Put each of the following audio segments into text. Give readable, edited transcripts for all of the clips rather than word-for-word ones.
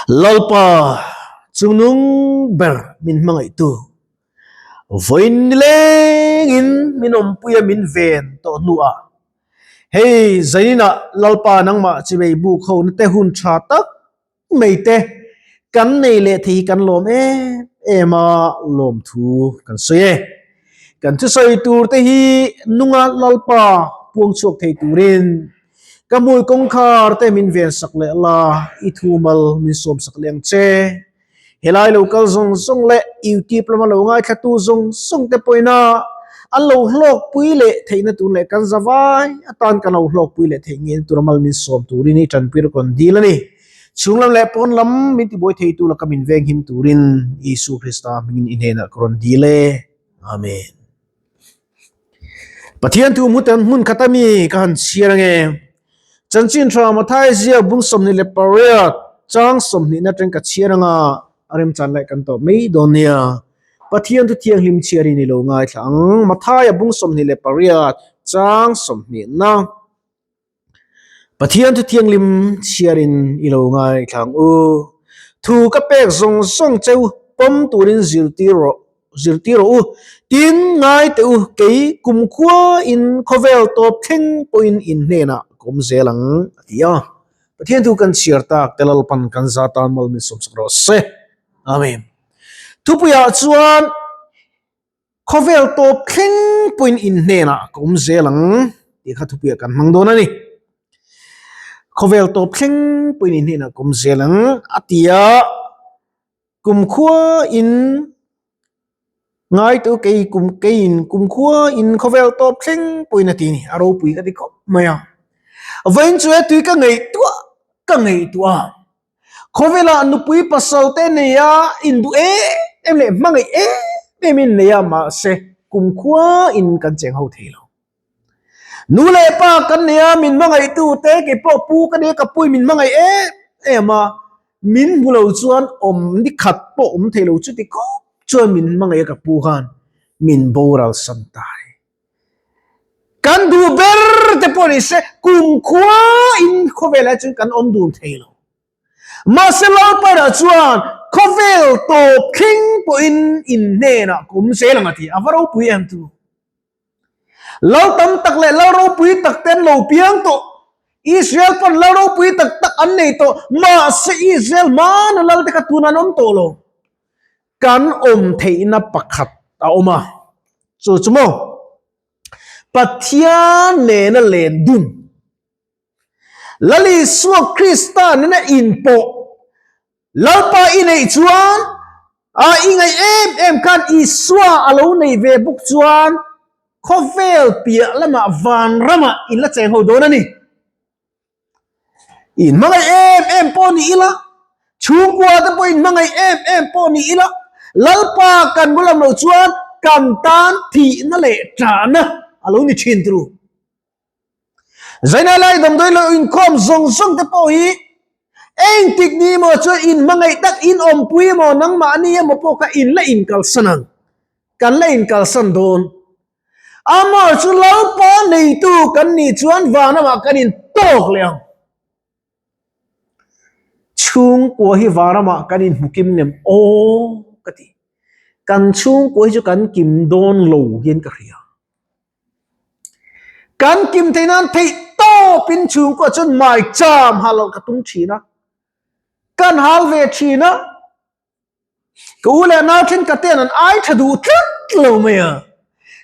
Lalpa chungnung ber min hmangaihtu, vawiin nilengin min awmpuia min ven tawh hnuah hei zaninah Lalpa nangmah chimei buk hona te hun tha tak mai te kan nei leh thei hi kan lawm em em a, lawmthu kan sawi e. Kan thusawi tur te hi nunga Lalpa puang chhuak thei turin ka hmui kawngkhar te min ven sak leh la, i thumal min sawm sak leh ang che. Helai lo kal zawng zawng leh YouTube lama lo ngaithlatu zawng zawng te pawhin a an lo hlawkpui leh theihna tur leh kan zavai atan kan lo hlawkpui leh theih ngei na tura mal min sawm turin i tanpui rawk an dil a ni. Chhung lam leh pawn lam min tibuai theitu laka min venghim turin Isua Krista hmingin i hnenah ka rawn dil e. Amen. Pathian thu hmutan hmun khat a mi ka han chhiar ange. Chanchin tha Mathai ziak bung 28 chang 20 atang ka chhiar anga a remchan lai kan tawp mai dawn nia. Pathian thu thianghlim chhiar in i lo ngaithla ang. Mathai a bung 28 chang 20 na. Pathian thu thianghlim chhiar in i lo ngaithla ang u. Thu ka pek zawng zawng cheu pawm turin zirtir rawh zirtir rawh u. Tin, ngai teh u, kei kumkhua in khawvel tawp thleng pawhin in hnenah ka awm zel ang, a ti a. Pathian thu kan chhiar tak te Lalpan kan za tan mal min sawmsak rawh se. Amen. Thupuiah chuan Khawvel tawp thleng pawhin in hnenah ka awm zel ang tih kha thupuiah kan hmang dawn a ni. Khawvel tawp thleng pawhin in hnenah ka awm zel ang a ti a, kumkhua in ngai tu kei kum keiin kumkhua in khawvel tawp thleng pawhin a ti a ni, a ropui ka ti khawp mai a. Vawiin chu he tui ka ngaihtuah ka ngaihtuah a. Khawvelah nupui pasal te nei a, induh em em leh hmangaih em em in nei a, mahse kumkhua in kan cheng ho thei lo. Nu leh pa kan nei a, min hmangaihtu te kei pawh pu ka nia ka pui min hmangaih em em a, min hmu lo chuan awm ni khat pawh awm thei lo chuti khawp chuan min hmangaih a ka pu khan min boral san ta a ni. Kan duh ber te pawh ni se kumkhua in khawvel ah chuan kan awm dun thei lo. Mahse Lalpaina chuan khawvel tawp thleng pawhin in hnenah ka awm zel ang a ti. A va ropui em tu. Lal tam tak leh lal ropui tak te an lo piang tawh. Israel pawn lal ropui tak tak an nei tawh. Mahse Israel hmana lal te kha tunah an awm tawh lo. Kan awm theihna pakhat a awm a, chu chu maw Pathian nena len dun, Lal Isua Krista nena inpawh, Lalpa i neih chuan a i ngaih em em khan Isua a lo nei ve bawk chuan khawvel piah lamah vanramah in la cheng ho dawn a ni. In hmangaih em em pawh ni ila, chhungkua te pawh in hmangaih em em pawh ni ila, Lalpa kan bulam loh chuan kan tan thihna leh ṭahna a lo ni ṭhin turu. Zaina lai damdawi lo inkhawm zawng zawng te pawh hi engtik ni emaw chuan in hmangaih tak in awmpui emaw nangmahni emaw pawh kha in la inkalsan ang, kan la inkalsan dawn. Amah chu Lalpa neitu kan nih chuan vanramah kan in tawk leh ang. Chhungkua hi vanramah kan in hmu kim nem aw ka ti. Kan chhungkua hi chu kan kim dawn lo hian ka hria. Kan kim theih nan theih tawpin chhungkua chuan maicham hal loh ka tum thin a. Kan hal ve thin a. Ka u leh nau thenkhat ten an ai tha duh tlat lo mai a,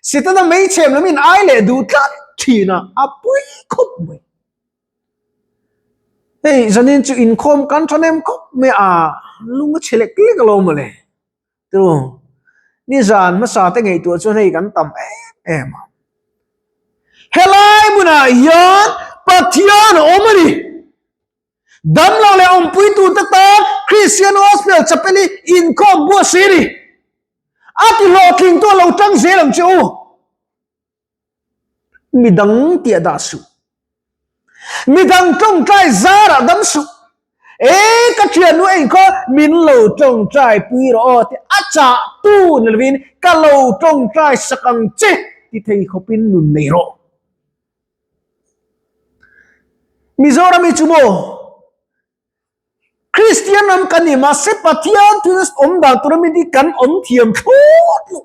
Setana meichhem lam in ai leh duh tlat thin a, a pui khawp mai. Hei zanin chu inkhawm kan tha nem khawp mai a, lung a chhe lek lek alo mawle. Tu nizan hmasa te ngaihtuah chuan hei kan tam em em a. Helai hmunah hian Pathian a awm a ni. Damlo leh awmpuitute tan Christian Gospel Chapel hi inkhawm buah si a ni. A ti hlawhtlingtu a lo tang zel ang che u. Midang tih a dah suh. Midang tawngtai zarah dam suh. E ka thiannu a inkhawm min lo tawngtai pui rawh aw tih a chah tu ni lovin ka lo tawngtai sak ang che ti thei khawpin nun nei rawh. Mizoram hi chu maw? Kristian ram kan ni mahse Pathian thil awm dan tura mi hi kan awm thiam thlawt lo.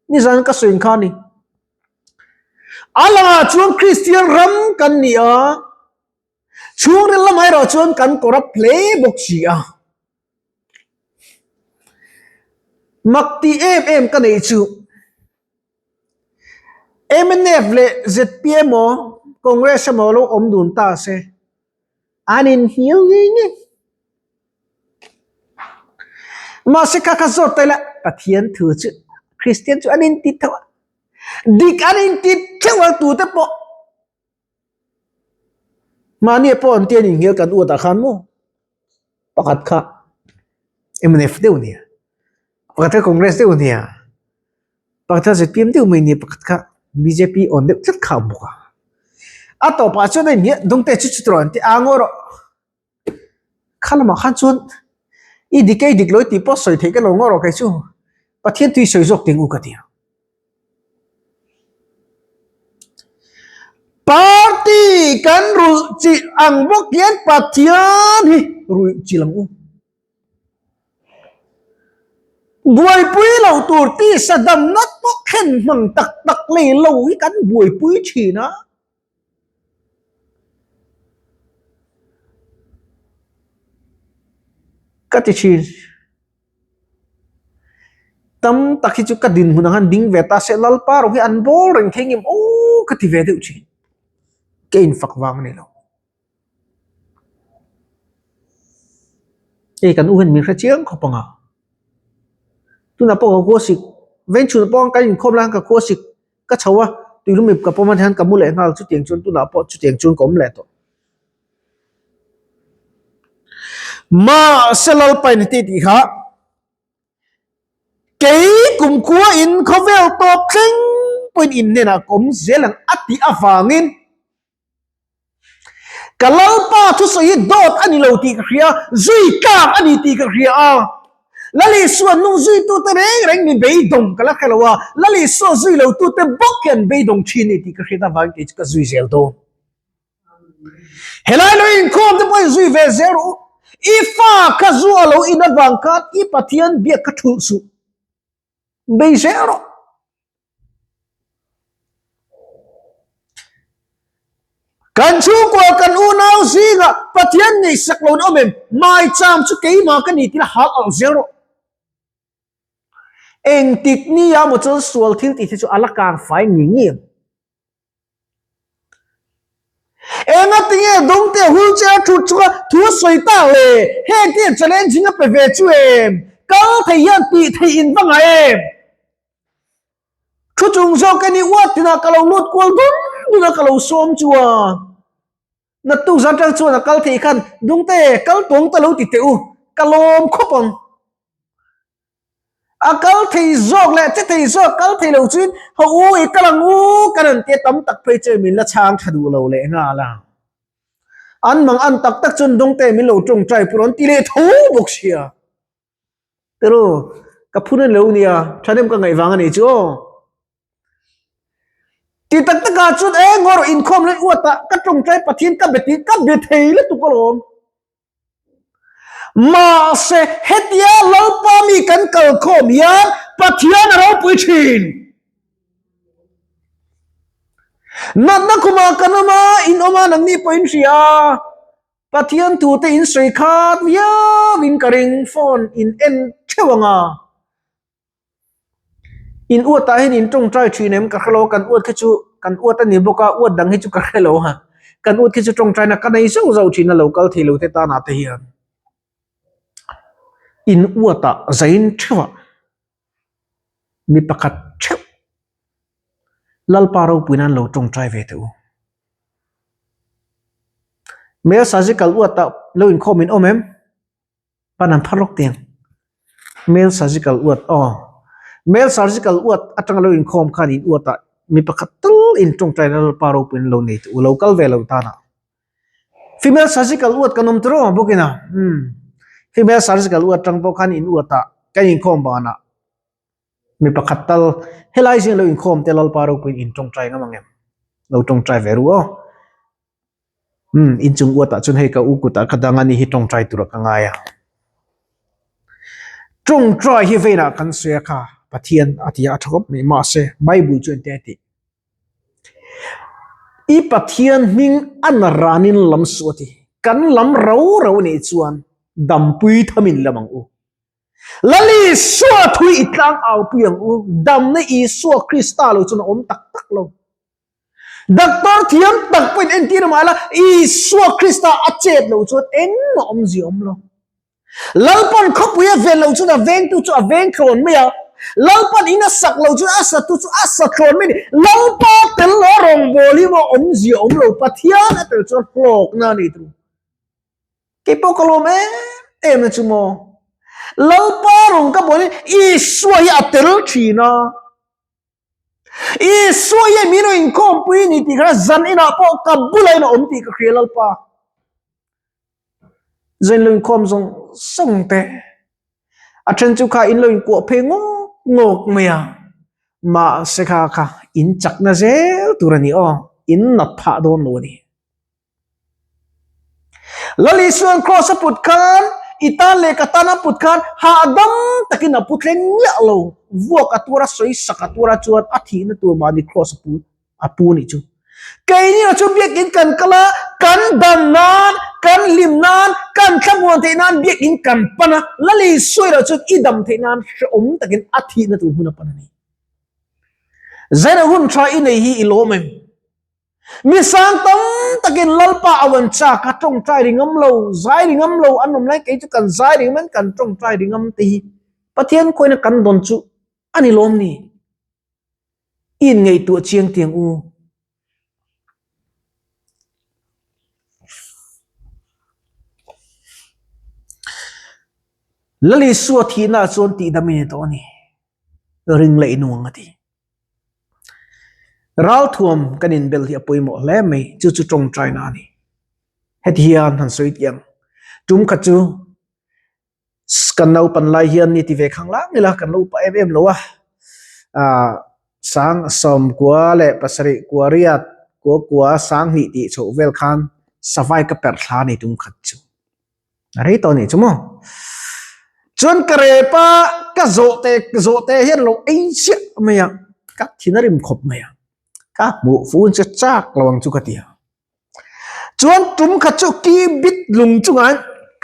Nizan ka sawi kha ni. A langah chuan Kristian ram kan ni a, chhungril lamah erawh chuan kan corrupt hle bawk si a. Mak tih em em ka neih chu mnf leh zpm emaw Congress emaw lo awm dun ta se an inhnial ngei ngei. Mahse kha kha zawt ta ila Pathian thu chu Kristian chu an inti theuh a, dik an inti theuh a tute pawh mahni pawh an tia inhnial kan uat ah khan maw pakhat kha mnf deuh a nia pakhat kha Congress deuh a nia. Pakhat kha zpm deuh mai nia pakhat kha bjp awn deuh tlat kha a awm bawk a. A tawpah chuan hei hniah dawngte chu chu tawh an ti a ngaw rawh. Kha lamah khan chuan i dik e i dik lo tih pawh sawi theih ka lo ngaw rawh kei chu Pathian tui sawi zawk teng u ka ti a. Party kan rulh chilh ang bawk hian Pathian hi ruih chilh ang u. Buaipui lo tur tisa damna pawh thlen hmang tak tak lei lo hi kan buaipui thin a. Ka ti thin. Tam tak hi chu ka dinhmun ang han ding ve ta se Lalpa rawng hi an bawl reng thei ngem aw ka ti ve deuh thin. Ka infak vang a ni lo. Hei kan u hian min hre chiang khawp ang a, tunah pawh ka khua sik veng chhunah pawh kan inkhawm lai khan ka khua sik ka chho a tuilum ip ka pawm a tihian ka mu leh nghal chutiang chuan tunah pawh chutiang chuan ka awm leh tawh. Mahse Lalpain heti tih kha kei kumkhua in khawvel tawp thleng pawhin in hnenah ka awm zel ang a tih avangin Ka Lalpa thusawi hi dawt a ni lo tih ka hria, zui tlak a ni tih ka hria a. Lal Isua nung zuitute reng reng mi beidawng ka la hre lo a, Lal Isua zui lotute bawk hi an beidawng thin a ni tih ka hriat avangin kei chu ka zui zel dawn. Helai lo inkhawm te pawhin zui ve zel rawh u. I fa kha zu a lo in avang khan i Pathian biak kha thulh suh. Bei zel rawh. Kan chhungkua kan unau zingah Pathian ngaihsak lo an awm em? Maicham chu keimah ka ni tiin hal alh zel rawh. Engtik nia maw chuan sual thil tih hi chu a la kang fai ngei ngei ang. Engatinge dawngte wheelchair a thut chunga thu a sawi tak le? Heng te hian challenging a pe ve chu em? Kal thei hian tih theih in va ngah em? Thu chung zawk ka ni uat tinah ka lo lut kual dun dun a ka lo sawm chu a. Naktuk zan tang chuan a kal theih khan Dungte kal tawng ta lo ti teh u, ka lawm khawp ang. A kal thei zawk leh che thei zawk kal thei lo chuin haw u i kal ang u kan an tia tam tak phei chuan min la chhang tha duh lo leh nghal a. An mang an tak tak chuan Dungte min lo tawngtai pawh an ti leh tho bawk sia. Tero, ka phun a ni lo nia, thahnem ka ngaih vang a nih chu aw. Ti tak takah chuan eng ngaw rawh inkhawm leh uatah ka tawngtai Pathian ka be tih ka be thei lutuk alawm. Mahse hetia Lalpa mi kan kalkhawm hian Pathian a ropui thin. Natna khumah kan awm a, in awm a nangni pawh in hria a. Pathian tute in sawi khat viau in ka ring phone in en theuh ang a. In uat ah hian in tawngtai thin em ka hrelo kan uat khi chu kan uat a ni bawk a uat dang hi chu ka hrelo a kan uat khi chu tawngtai na ka nei zauh zauh thin a lo kal thei lo te tan ah te hian in uat ah zain theuh ah mi pakhat theuh Lalpa ropui nan lo tawngtai ve teh u. Mel surgical uat ah lo inkhawm in awm em? Pan an phar lawk tiang. Male surgical uat aw. Male surgical uat atanga lo inkhawm khan in uat ah mi pakhat tal in tawngtai na Lalpa ropuiin lo nei teh u lo kal ve lo tan ah. Female surgical uat kan awm tiraw bawkin a umm female surgical uat tang pawh khan in uat ah kan inkhawm ban ah mi pakhat tal helai zing lo inkhawm te Lalpa ropuiin in tawngtai ngam ang em lo tawngtai ve ru aw. Umm, inchung uatah chuan hei ka u kutah ka dang a ni hi tawngtai turah ka ngai a. Tawngtai hi veinah kan sawi a kha Pathian a ti a, a tha khawp mai. Mahse, Bible chu engtin a tih? I Pathian hming a na ranin lam suh a ti. Kan lam rau rau nih chuan dampui thamin lam ang u. Lal Isua thu i tlang au pui ang u. Damna Isua Krista lo chuan a awm tak tak lo. Doctor thiam tak pawhin entir mah la, Isua Krista a chet lo chuan engmah awmzia awm lo. Lalpan khawpui a ven lo chuan a vengtu chu a veng thlawn mai a, Lalpan in a sak lo chuan a satu chu a sa thlawn mai a ni. Lalpa tel lo rawngbâwl hi maw awmzia awm lo, Pathian a tel chuan hlawkna a ni tur. Kei pawh ka lawm em em na chu maw. Lalpa rawng ka bawl hi Isua hi a tel thin a. Isua hian min rawn inkhawmpui ni tih kha zan inah pawh ka bulah in a awm tih ka hria Lalpa. Zan lo inkhawm zawng zawng te a then chu kha in lo inkuah phei ngawk ngawk mai a, mahse kha kha in chakna zel tur a ni aw, in nat phah dawn lo a ni. Lal Isua'n kraws a put khan, i tan leh ka tan a put khan hahdam takin a pu thleng miah lo, vuak a tuar a, sawisak a tuar a chuan a thihna tur mahni kraws a pu a pu nih chu. Keini erawh chu biakin kan kal a, kan dam nan, kan hlim nan, kan thlamuan theih nan biakin kan pan a, Lal Isua erawh chuan i dam theih nan hrehawm takin a thihna tur hmun a pan a ni. Zaina hun tha i nei hi i lawm em? Mi sang tam takin Lalpa a wan chak a, tawngtai ri ngam lo, zai ri ngam lo an awm lai kei chu kan zai ri ngam in kan tawngtai ri ngam te hi Pathian khawiin a kan dawn chu a ni lawm ni? I inngaihtuah chiang tiang u. Lal Isua thihna ah chuan tihdam i ni tawh a ni. Ring leh i nuang a ti. Ralthuam kan inbel hi a pawimawh hle mai, chu chu tawngtaina a ni. Heti hian han sawi tih ang, tum khat chu kan naupan lai hian ni ti ve khang lang ila kan lo upa em em lo a, ah sang sawmkua leh pasarih kua riat kua kua sang hnih tih chhoh vel khan savai ka perh thla a ni tum khat chu. A rei tawh a nih chu maw? Chuan ka rep a, ka zawhte zawhte hian lo ei chiah mai a, ka thin a rim khawp mai a, ka hmuh fun che chak lo ang chu ka ti a. Chuan tum khat chu ki bit lung chungah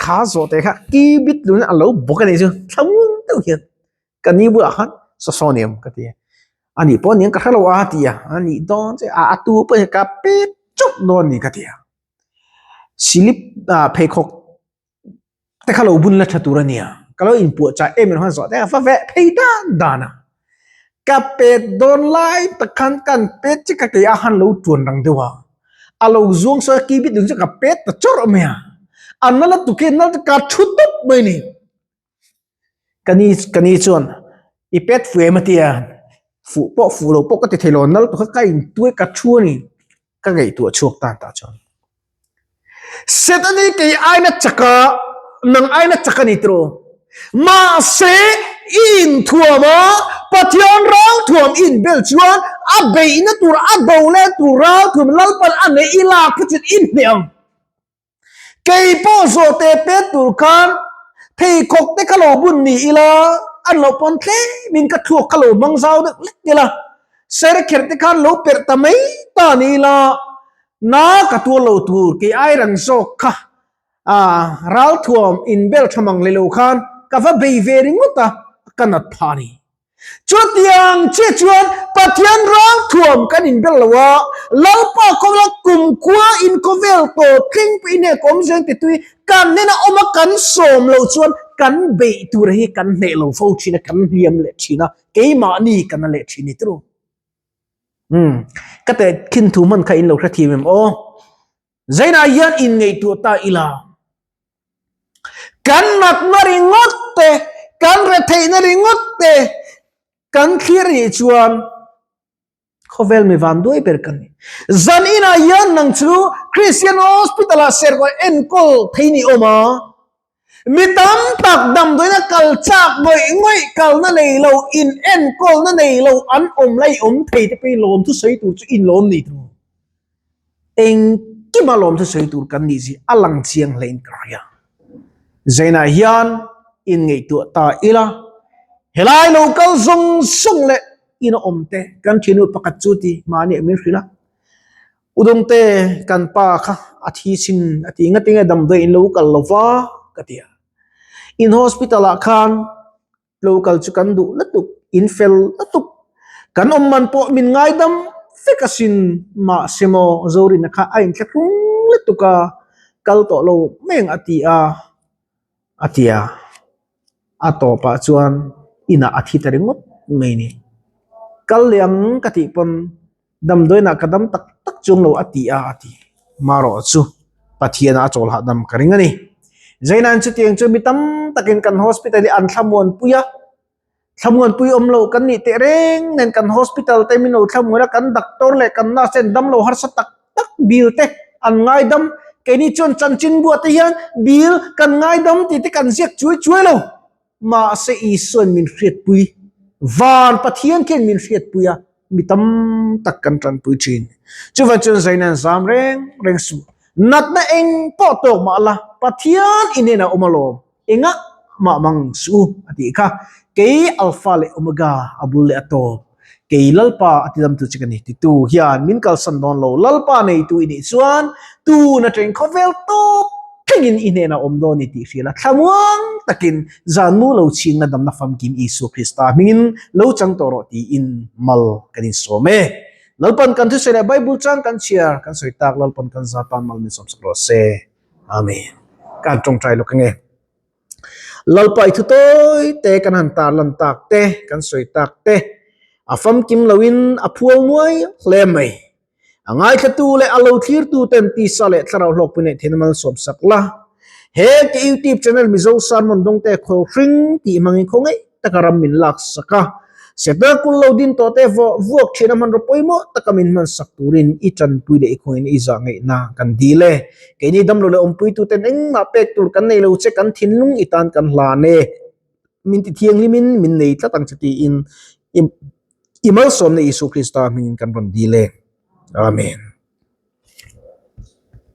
kha zawhte kha ki bit lung a lo bawk a nih chu thlamuang deuh hian ka ni bulah khan saw saw ni awm ka ti a, a nih pawh aniang ka hre lo a ti a, a nih dawn che a a tu pawh hi ka pet chawp dawn a ni ka ti a. Silip ah pheikhawk te kha lo bun la tha tur a nia, ka lo inpuah chah em em khan zawh te a va veh phei dan dan a, ka pet dawn lai tak khan kan pet che ka kei a han lo tuan rang deuh a, a lo zuang sawi a ki bit deuh chu ka pet ta chawrh mai a, a na la tuk hi na ka thu tawp mai a ni. Ka ni ka ni chuan i pet fu em a tia, fuh pawh fuh lo pawh ka ti thei lo, nal tu kha ka intuai ka thu a ni, ka ngaihtuah chhuak tan tah chuan. Setani kei aina chak a, nang aina chak a ni tiraw? Mahse i inthuam a, Pathian ralthuam i inbel chuan a beihna tur a do leh tur ralthuam Lalpan a neih i lak kha chuan i hneh ang. Kei pawh zawhte pet tur khan pheikhawk te kha lo bun ni ila, an lo pawn tlemin ka thluak kha lo hmang zau deuh lek ila, ser kher te khan lo perh ta mai ta ni ila, na ka tuar lo tur kei ai rang zawk kha ralthuam inbel tha mang leh lo khan ka va bei ve ringawt a, ka nat phah a ni. Chutiang chiah chuan Pathian ralthuam kan inbel lo a, Lalpa khawvela kumkhua in khawvel tawp thleng pawhin hei ka awm zel ti tui kan hnena awm a kan sawm loh chuan kan beih tur hi kan hneh lo fo thin a, kan hliam leh thin a, keimahni kan la leh thin ni turu. Umm ka teh khin thu hman kha in lo hrethiam em aw. Zainah hian inngaihtuah ta ila. Kan natna ringawt te, kan retheihna ringawt te kan thlir nih chuan khawvel mi van duai ber kan ni. Zan inah hian nang chu Christian Hospital ah serkawi enkawl thei ni awm a, mi tam tak damdawiina kal chak ngawih ngawih kalna nei lo, in enkawlna nei lo an awm lai awm thei te pawhin lawmthu sawi tur chu in lawm ni tur. Eng. kima lawmthu sawi tur kan nih zia a lang chiang hlein ka hria. Zainah hian inngaihtuah ta ila, helai lo kal zawng zawng leh ina awm te kan thiannu pakhat chu ti mahni ah min hrilh a, Udawngte kan pa kha a thi sin a ti ngatinge damdawi in lo kal lo va ka ti a, in hospital ah khan Lo kal chu kan duh lutuk, in fel lutuk. Kan awm man pawh min ngaidam vek asin. Mahse maw Zorina kha a inthlahrung lutuk a, kal tawh lo mai ang a ti a, a ti a. A tawpah chuan inah a thi ta ringawt mai ni. Kal leh ang ka tih pawn Damdawiinah ka dam tak tak chuang lo a ti a, a ti. Marawh chu Pathiana a chawl hahdam ka ring a ni. Zainain chutiang chu mi tam takin kan hospital hi an thlamuanpui a, thlamuanpui awm lo kan nih teh reng nen kan hospital te min lo thlamuan a, kan doctor leh kan nurse ten damlo harsa tak tak bill te an ngaidam. Keini chuan chanchin buah te hian bill kan ngaidam tih te kan ziak chuai chuai lo. Mahse Isua'n min hriatpui, van Pathian khian min hriatpui a, mi tam tak kan tanpui thin. Chuvan chuan zaina an zam reng reng suh. Natna eng pawh tawk mah la, Pathian i hnenah awm alawm, engah mah mang suh u, a tih kha. Kei Alpha leh Omega, a bul leh a tawp. Kei Lalpa a tidamtu che ka ni titu hian min kalsan dawn lo. Lalpa neitu i nih chuan tun atangin khawvel tawp thlengin i hnenah awm dawn i tih hria la. Thlamuang takin zan mu lo chhingna damna famkim Isua Krista hmingin lo chang tawh rawh tiin mal kan insawm e. Lalpan kan thusawi leh Bible chang kan chhiar kan sawi tak Lalpan kan za tan mal min sawmsak rawh se. Amen. Kan tawngtai lawk ange. Lalpa i thu tawi te kan han tar lan tak te, kan sawi tak te, a famkim loin a phual nuai hle mai. A ngaithlatu leh a lo thlirtu ten tisa leh thlarau hlawkpui neih theihna malsawm sak la. He ka YouTube channel Mizo Sermon Dawngte Khawlhring tih hmangin khawngaih taka ram min lak sak a, Setana kul lo din tawh te vuak thin a hmanraw pawimawh taka min hman sak turin i tanpui leh i khawngin i zah ngaihna kan dil e. Keini damlo leh awmpuituten engmah pek tur kan nei lo che kan thinlung i tan kan hlan e. Min ti thianghlimin min nei tlat ang che tiin i malsawmna Isua Krista hmingin kan rawn dil e. Amen.